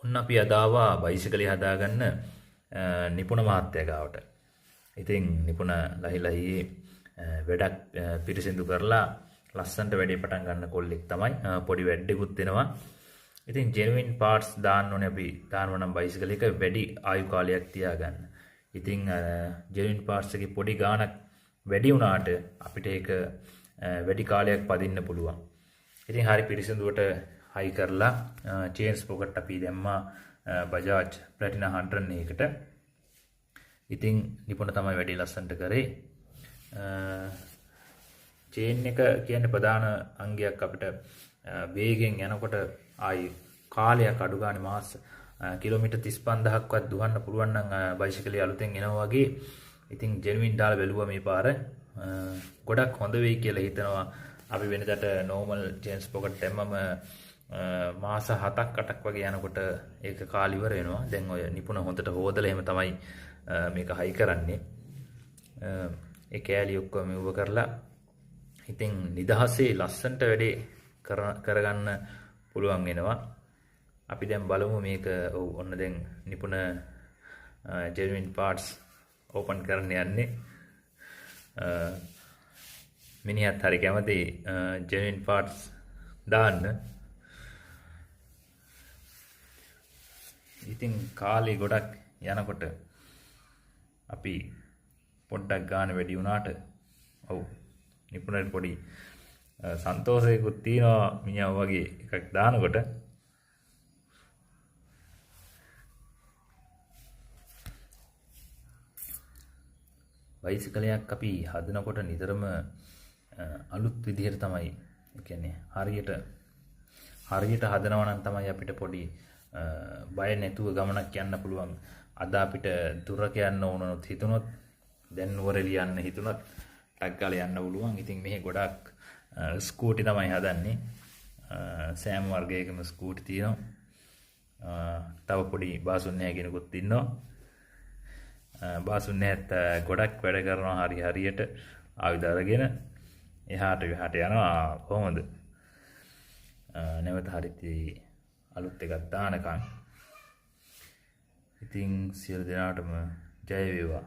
ඔන්න අපි අද ආවා බයිසිකලේ හදාගන්න නිපුණ මහත්තයා ගාවට. ඉතින් නිපුණ ලහි ලහි වැඩක් පිරිසිදු කරලා ලස්සනට වැඩේ පටන් ගන්න කොල්ලෙක් තමයි. පොඩි වැඩෙකුත් වෙනවා. ඉතින් ජෙනුයින් පාර්ට්ස් දාන්න ඕනේ අපි දානවා නම් බයිසිකල් එක වැඩි ආයු කාලයක් තියාගන්න. ඉතින් ජෙනුයින් පාර්ට්ස් එකේ පොඩි ගාණක් වැඩි වුණාට අපිට ඒක වැඩි කාලයක් පදින්න පුළුවන්. ඉතින් හරි පිරිසිදුවට හයි කරලා චේන් ස්පොකට් අපි දැම්මා Bajaj Platina 100 එකට. ඉතින් නිපුණ තමයි වැඩි ලස්සනට කරේ. චේන් එක කියන්නේ ප්‍රධාන අංගයක් අපිට වේගෙන් යනකොට ආයි කාලයක් අඩු ගානේ මාස කිලෝමීටර් 35000ක්වත් දුවන්න පුළුවන් නම් බයිසිකලේ අලුතෙන් එනවා වගේ. ඉතින් ජෙනුයින් දාලා බැලුවා මේ පාර ගොඩක් හොඳ වෙයි කියලා හිතනවා. අපි වෙනදට නෝමල් චේන් ස්පොකට් දැම්මම මාස 7ක් 8ක් වගේ යනකොට ඒක කාලි ඉවර වෙනවා. දැන් ඔය නිපුණ හොඳට හොදලා එහෙම තමයි මේක හයි කරන්නේ. ඒ කෑලි ඔක්කොම මෙව්ව කරලා ඉතින් නිදහසේ ලස්සනට වැඩේ කරගන්න පුළුවන් වෙනවා. අපි දැන් බලමු මේක. ඔව් ඔන්න දැන් නිපුණ ජෙනුයින් පාර්ට්ස් ඕපන් කරන්න යන්නේ. මිනිහත් හරි කැමති ජෙනුයින් පාර්ට්ස් දාන්න. ඉතින් කාලේ ගොඩක් යනකොට අපි පොඩ්ඩක් ගාන වැඩි වුණාට ඔව් නිපුණට පොඩි සන්තෝෂයකුත් තියෙනවා මිනිහා වගේ එකක් දානකොට. බයිසිකලයක් අපි හදනකොට නිතරම අලුත් විදිහට තමයි, ඒ කියන්නේ හරියට හදනවා නම් තමයි අපිට පොඩි බය නැතුව ගමනක් යන්න පුළුවන්. අද අපිට දුරක යන්න ඕනොත් හිතුනොත්, දැන් නුවරඑළිය යන්න හිතුනොත් ටක් ගාලා යන්න පුළුවන්. ඉතින් මෙහි ගොඩක් ස්කූටි තමයි හදන්නේ. සෑම වර්ගයකම ස්කූටි තියෙනවා. තව පොඩි බාසුන් නැහැ කෙනෙකුත් ඉන්නවා. බාසුන් නැහත් ගොඩක් වැඩ කරනවා හරි හරියට ආයුධ අරගෙන එහාට මෙහාට යනවා. කොහොමද නැවත හරිත් අලුත් එකක් දානකම්. ඉතින් සියලු දෙනාටම ජය වේවා.